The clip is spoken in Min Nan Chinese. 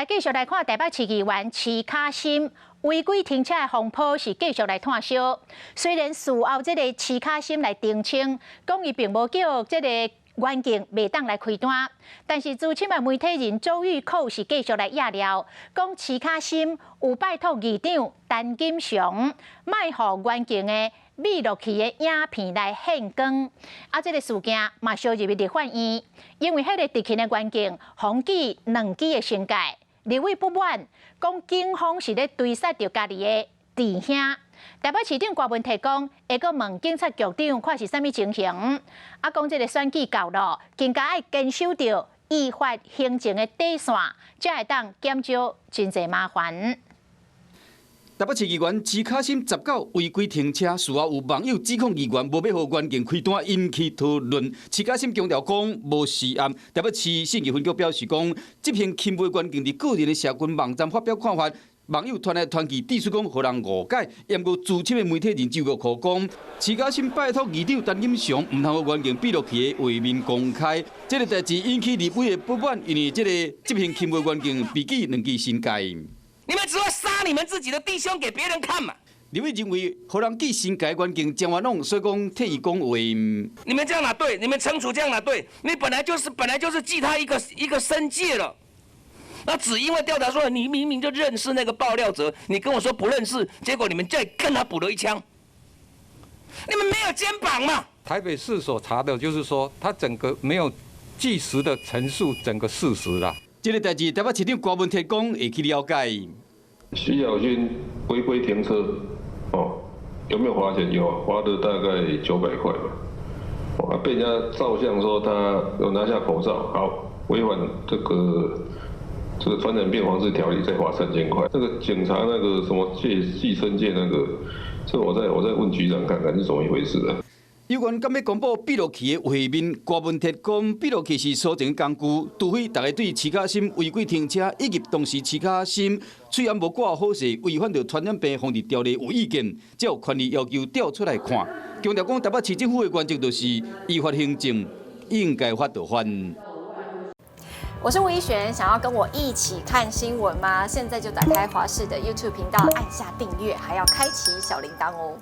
來繼續來看台北市議員徐卡芯違規停車的風波是繼續來炭燒。雖然事後這个徐卡芯來澄清，講伊並無叫這个員警袂當來開單，但是資深的媒體人周玉蔻是繼續來掖料，講徐卡芯有拜託議長陳錦祥，莫予員警的秘落去的影片來現光。啊，這个事件嘛相入去立法院，因為彼个執勤的員警予記兩支的懲戒，立委不滿，講警方是咧追殺著家己的弟兄。台北市長柯文哲講，會閣問警察局長看是啥物情形。啊，講這个選舉到了，更加愛堅守著依法行政的底線，才會當減少真濟麻煩。台北市議員徐卡芯19違規停車，事後有網友指控議員無欲予員警開單，引起討論。徐卡芯強調講無涉案。台北市信義分局表示講，執行勤務員警佇個人的社群網站發表看法，網友傳來傳去，指出講予人誤解。毋過資深的媒體人周玉蔻講，徐卡芯拜託議長陳錦祥，毋通予員警閉落去的畫面公開。這个代誌引起立委的不滿，因為這个執行勤務員警被記兩支申誡。你們只會殺你們自己的弟兄給別人看嘛？立委認為，予人記申誡員警真冤枉，所以講替伊講話。你們這樣哪對？你們懲處這樣哪對？你本來就是記他一個一個申誡了。那只因為調查說你明明就認識那個爆料者，你跟我說不認識，結果你們再跟他補了一槍。你們沒有肩膀嘛？台北市所查的，就是說他整個沒有據實的陳述整個事實啦。這个代誌，台北市長柯文哲講會去了解。徐巧芯違規停車，哦，有沒有罰錢？有，罰了大概900塊吧。哦，被人家照相說他有拿下口罩，好，違反這個傳染病防治條例，再罰3000塊。這個警察那個什麼借記申誡那個，這我再問局長看看是怎麼一回事啊。有關敢欲公布閉錄器的畫面，柯文哲講閉錄器是搜證工具，除非大家對徐卡芯違規停車以及當時徐卡芯喙罨無掛好勢，違反著傳染病防治條例有意見，才有權利要求調出來看。強調講台北市政府的原則就是依法行政，應該罰就罰。我是吳怡璇，想要跟我一起看新聞嗎？現在就打開華視的 YouTube 頻道，按下訂閱，還要開啟小鈴鐺哦。